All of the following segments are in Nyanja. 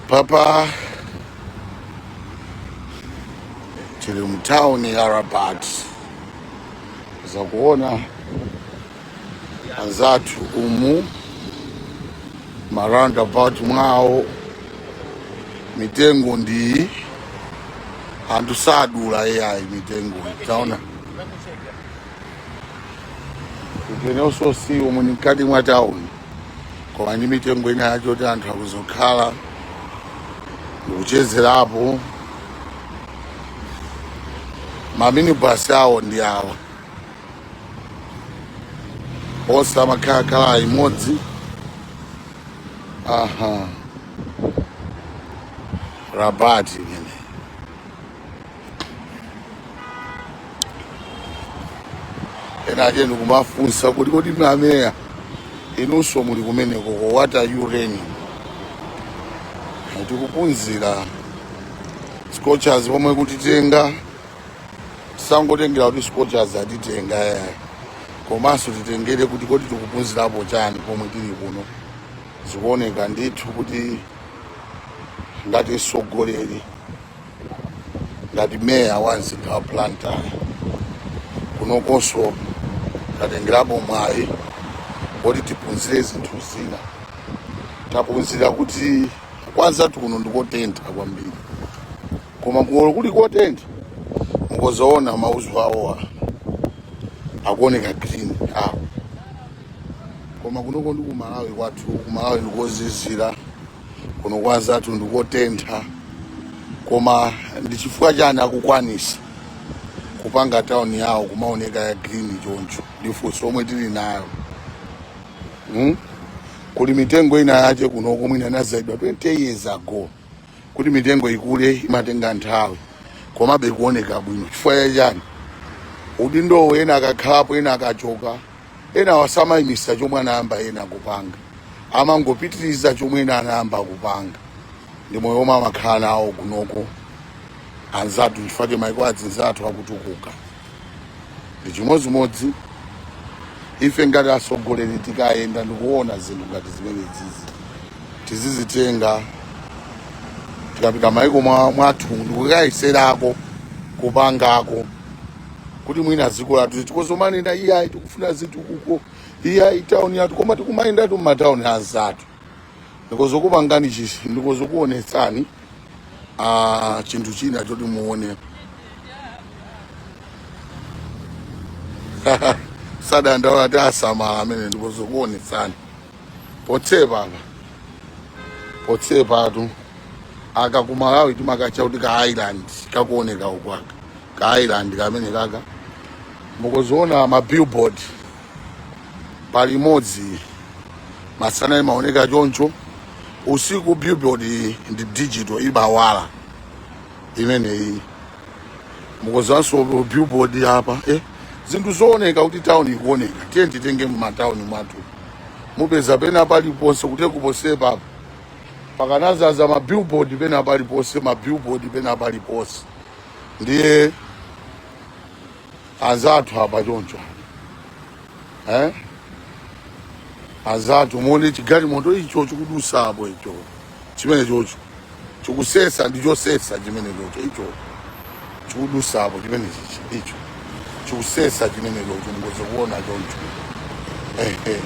Papa tili mtawuni ya Rabat, zakuona anzathu umu ma roundabout mwawo mitengo ndi anthu sadula ai mitengo taona. You can also see umu ni mkati mwa town, koma ndi mitengo ina yacho kuti anthu akuzokhala ndikuchezerapo. Maminibus awo ndi awa onse amakhalakhala imodzi. Aha, Rabat imene ena ake ndikumafunsa kuti kodi mameya inunso muli kumeneko, what are you learning? Tikuphunzira Scorchers pomwe kutitenga, sangotengera kuti Scorchers atitenga yayi, komanso titengere kuti kodi tikuphunzirapo chani pomwe tili kuno. Zikuoneka ndithu kuti ngati mtsogoleri, ngati meya wa mzinda wa Blantyre, kunokonso tatengerapo mwayi woti tiphunzire zinthu zina. Taphunzira kuti kwanzathu kuno ndikotentha kwambiri, koma kuno kuli kotentha mukozoona mauzu awowa akuoneka green awo, koma kunoko ndi kumalawi kwathu. Kumalawi ndikozizira, kuno kwanzathu ndikotentha. Koma ndi chifukwa chani akukwanisa kupanga town yawo kumaoneka ya green choncho? Ndi funso omwe tili nayo, Kuli mitengo ina yache kunoko mwina inazalidwa 20 years ago. Kuti mitengo ikule imatenga nthawi, komabe ikuoneka bwino. Chifukwa chani? Udindowo ena akakhalapo, ena akachoka, ena wasamayimisa chomwe anayamba ena kupanga, amangopitiriza chomwe ena anayamba kupanga. Ndi moyo omwe amakhala nawo kunoko anzathu, chifukwa maiko azinzathu akutukuka. Ndi chimodzimodzi ife ngati atsogoleri, tikayenda ndikuona zinthu ngati zimenezizi, tizizitenga tikapita maiko mwathu ndikukayeserako kupangako kuti mwina dziko lathu tikozomanena iyayi tikufuna zitukuko, iyayi town yathu, koma tikumayendatu mmatawuni anzathu. Ndikozokupangani chisi, ndikozokuonetsani chinthu china choti muone. Sadandaula ati asamala amene. Ndikozokuonetsani potsepa apa, potsepatu aka ku Malawi timakacha kuti ka island kakuoneka uku, aka ka island kamene kaka mukuziona ma billboard pali imodzi. Masana imaoneka choncho, usiku billboard ndi digital imawala imeneyi. Mukuziwanso billboard apa, Zinthu zooneka kuti town ikuoneka. Tiye titenge mmatawuni mwathu, mupeza pena paliponse kuti kuposepa apa pakanazaza ma billboard pena paliponse, ma billboard pena paliponse. Ndiye anzathu apa choncho, Anzathu muone chigalimoto icho chikudusa apo, icho chimene chocho chikusesa, ndi chosesa chimene chocho icho chikudusa apo, chimene chichi icho chikusesa chimene chocho, mukoze kuona choncho. Ehe,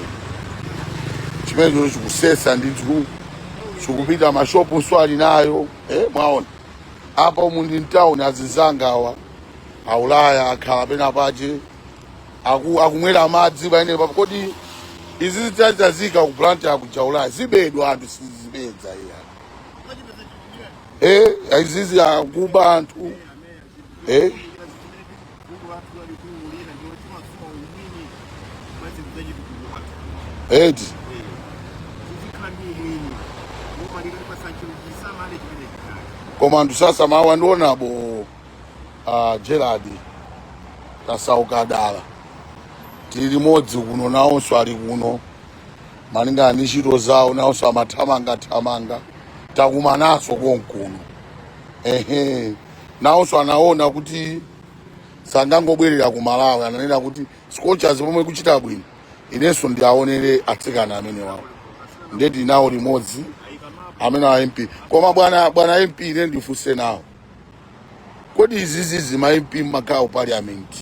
chimene chocho chikusesa ndithu, chikupita mashopu so ali nayo, Mwaona apa umu ndi mtown. Azinzanga awa aulaya akhala pena pache akumwera madzi pamene papo. Kodi izi zitazazika ku Blantyre kuja Ulaya zibedwa, anthu sizibedza iya. Izizi akuba anthu, Eti koma anthu sasa mawa ndionabo Gerard tasauka dala, tili limodzi kuno, nawonso ali kuno malingana ndi ntchito zawo, nawonso amathamangathamanga, takumananso konkuno. Ehe, nawonso anaona kuti sangangobwerera ku Malawi, ananena kuti Scorchers pomwe kuchita bwino Inenso ndiaonere atsikana amene wawo, ndeti nawo limodzi amene a MP. Koma bwana MP, ine ndifunse nawo, kodi izizizi ma MP mmakhala ku parliament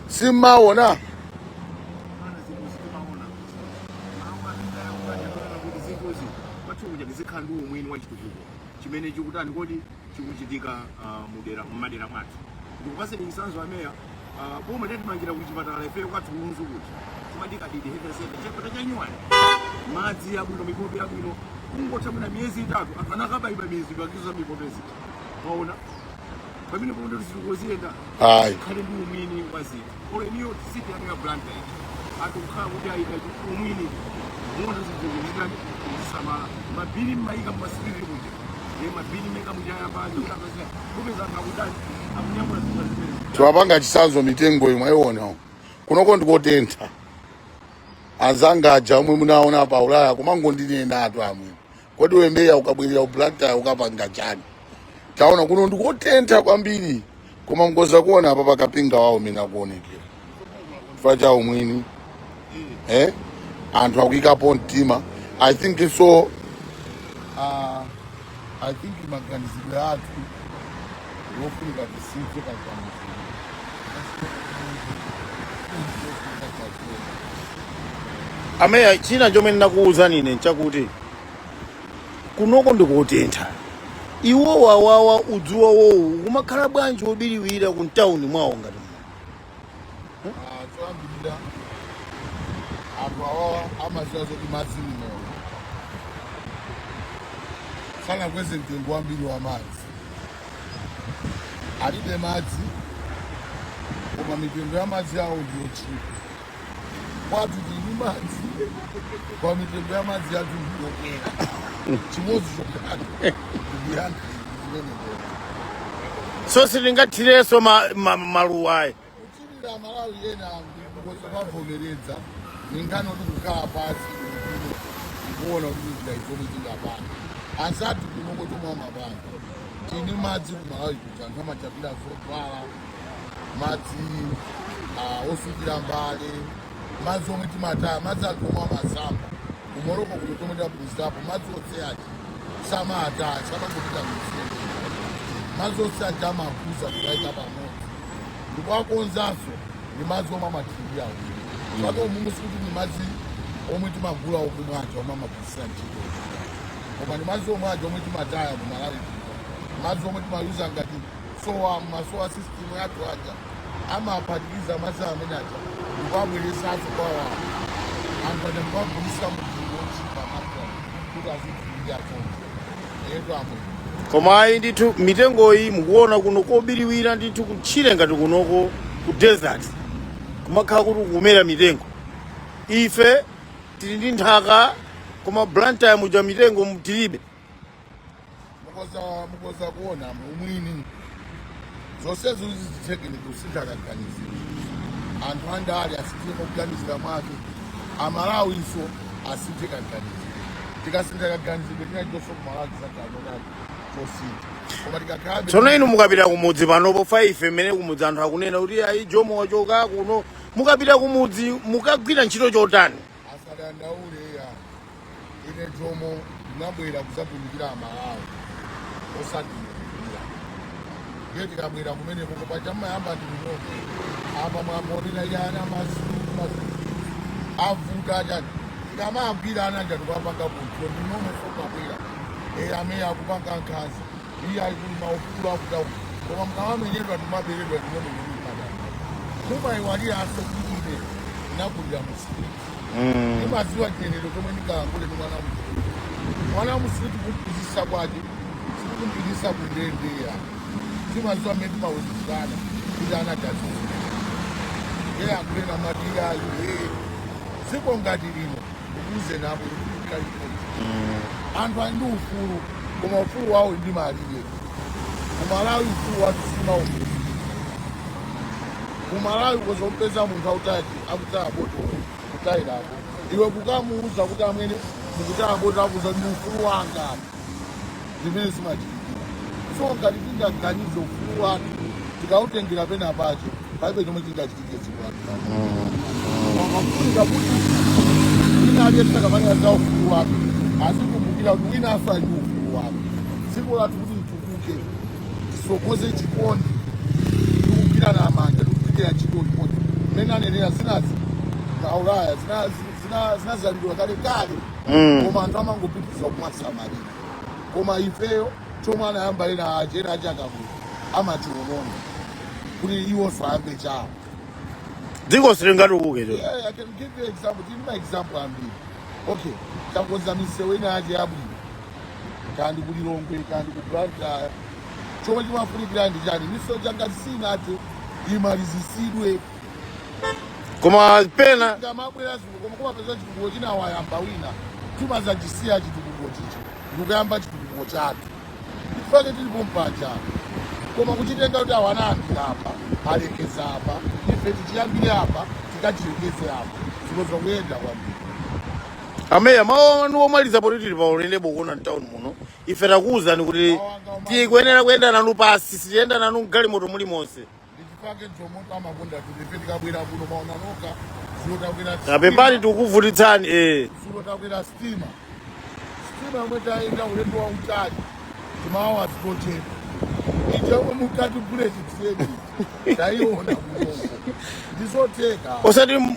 simmaona? Ana zinthu zitimaona mawu amene ayakuti kuti zinthuzi kwathu kuja tizikhala ndi umwini wa chitukuko chimene chikutani, kodi chikuchitika mudera, mmadera mwathu. Ndikupaseni chitsanzo, ameya. Boma tatimangira ku chipatala ife kwathu Lunzu kuti timati Kadidi Health Center, chipatala chanyuwani, madzi abwino, mipope yabwino. Kungotha mwina miyezi 3, anthu anakabayiba mizipangizo za mipope zija. Mwaona pamene pomwe zitukuko ziyenda? Ayi. Khale ndi umwini wa zinthu. Olo iniyo city yanu ya Blantyre iji, anthu kukhala kuti ayika umwini, muona zinthu zitani, kuzisamala. Mabini mmayika mmasitiri muja, ye mabini meka mujayambani, kupeza anthu akutani, akunyamula zinthu zimene. Tiwapanga chitsanzo, mitengo imwe ayiona kunoko ndikotentha. Anzanga aja omwe munaona pa Ulaya kumangondinena atu, amwe kodi wembeya ukabwerera ku Blantyre ukapanga chani? Taona kuno ndikotentha kwambiri, koma mngoza kuona apa pakapinga wawo mene akuonekera chifukwa cha umwini, eh? Anthu akuyikapo mtima. I think so, I think maganizidwe athu yofunika tisinthe kaganizidwe. Ameya, china chomwe ndinakuwuzani ine nchakuti kunoko ndikotentha. Iwo wawawa udzu wawowu kumakhala bwanji wobiriwira ku mtawuni mwawo ngati muno? Choyambirira, anthu awawa amaziwa zoti madzi ni moyo, sanakweze mtengo wambiri wa madzi. Alibe madzi, koma mitengo ya madzi awo ndiyochipa. Kwathu tili madzi, kwa mitengo ya madzi yathu ndiyokwera. Chimodzi chokhacho ndikuyankha zimenezo. So sitingathirenso maluwa ayi? Kuchirira, Malawi ena ndikoza ningano kuti kukhala pasi kuno ndikuona kuti njira izomwe tingapanga. Anzathu kunoko chomwe amapanga, tini madzi kuMalawi kuti anthu amachapira zovala, madzi osukira mbale, madzi omwe timataya, madzi anthu omwe amasamba. KuMoroko kuno tomwe taphunzirapo, madzi onse aja samataya, samangopita mtsinje. Madzi onse aja amakuza kukayika pamodzi ndipo akonzanso ndi madzi omwe amathirira ulimi. Pake umumu sikuti ndi madzi omwe timagula okumwa aja omwe amagwirisira ntchito, koma ndi madzi omwe aja omwe timataya kuMalawi kuno, madzi omwe timayuza ngati sewer, ma sewer system yathu aja amaphatikiza madzi amene aja ndipo abweresanso kwa anthu aja ndikuagulisa mtengo ochipa madzi aja kuti azithirira choncho etu amwe. Koma ayi ndithu, mitengoyi mukuona kuno kobiriwira ndithu, kutchire ngati kunoko ku desert kumakhala kuti kumera mitengo. Ife tili ndi nthaka, koma Blantyre muja mitengo tilibe. Mukoza kuona umwini zonsezo zitheke ni kusintha kaganiziro. Anthu andale asinthe kuganizira mwake, Amalawinso asinthe kaganiziro. Tikasintha kaganiziro, china chonse kuMalawi chisakhala chosintha, koma tikakhalabe Tsono inu mukapita kumudzi panopo, fa ife mmene kumudzi anthu akunena kuti ayi, Jomo wachoka kuno, mukapita kumudzi mukagwira ntchito chotani? Asadandaule ya, ine Jomo ndinabwera kudzatumikira Amalawi, osati ndiye tikabwera kumeneko paja mmayamba ndi kunoku apa mwambonena yana masiku avuta chani, tikamagwira ana aja tikapanga control ndinomwe sokabwera e amene akupanga nkhanza, iye ali kuli maufulu akutawu, koma mkamamenyedwa timaberedwa ndinomwe ndikupadana mumayiwaliranso kuti ine ndinakulira mu street. Ndimaziwa chiyenero chomwe ndingalankhule ndi mwana mstreet. Mwana mstreet kumphunzitsa kwake sikukumpitisa kundendeya. Timaziwa mmene timaweruzana kuti ana tazizira ye akunena matiyayo ye dziko ngati lino ndikuuze napo kuti anthu ali ndi ufulu, koma ufulu wawo ndi malire. KuMalawi ufulu wathu simaufulu. KuMalawi kuzompeza munthu akutaya botolo kutayirapo, iwe kukamuuza kuti amwene mukutaya botolo, akuza ndi ufulu wanga. Zimene zimachitikira, so ngati tingaganize ufulu wathu tikautengera pena pache, palibe chomwe chingachitike dziko lathu. Pamafunika kuti Aliyense akamanena za ufulu wake azikumbukira kuti wina afa ndi ufulu wake. Dziko lathu kuti litukuke, tisogoze chikondi, tikugwirana manja, tikugwirira ntchito limodzi mmene anenera. Zinazi na Ulaya zinazalidwa kale kale, koma anthu amangopitiriza kumasamalira. Koma ifeyo chomwe anayamba ena ache, ena ache akabwera amationonga kuti iwonso ayambe chawo. Dziko silingatukuke cho. Yeah, I can give you example. Tili ma example ambiri. Okay, takonza misewu ina yake yabwino, kandi ku Lilongwe, kandi ku Blantyre. Chomwe chimafunikira ndi chani? Misewu changati sinathe, imalizisidwe. Koma pena Ngamabwera zinthu, koma kumapeza chitukuko chinawayamba wina, timazachisiya chitukuko chichi ndikuyamba chitukuko chathu. Ifake tilipo mpaja, koma kuchitenga kuti awanayambira apa, alekeza apa, ife tichiyambire apa, tikachilekeze apa, zikoza kuyenda kwambiri. Ameya, mawu anu omaliza poti tili pa ulendo kuona mtown muno. Ife takuwuzani kuti tikuyenera kuyenda nanu pasi, sitiyenda nanu mgalimoto mulimonse. Ndichifake njomoto amakonda kuti ife tikabwera kuno, maona noka, zulo takwera Tapepani, tikukuvutitsani. Zulo takwera sitima, sitima yomwe tayenda ulendo wautali, timawa zitochepa ija yomwe mukati bullet train tayiona kunoko, ndizotheka.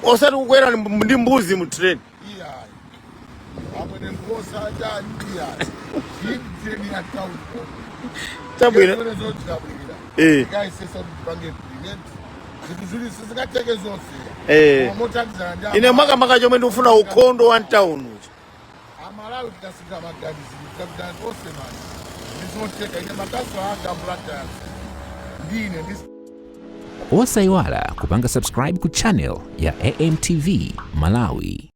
Osati kukwera ndi mbuzi mu train. Iyayi, amwene, ngosa chani, iyayi, iyi train ya town. Chabwino. Zochikabwira tikayisesa kuti tipange implement zinthu zili sizingatheke zonse. Koma mothandizana ndi Ine makamaka chomwe ndikufuna ukhondo wa mtown uja. Amalawi tikasintha maganiziro, tikapitana tonse mani, ndizotheka. Ine makaso anga Blantyre ndine ndi Osayiwala kupanga subscribe ku channel ya AMTV Malawi.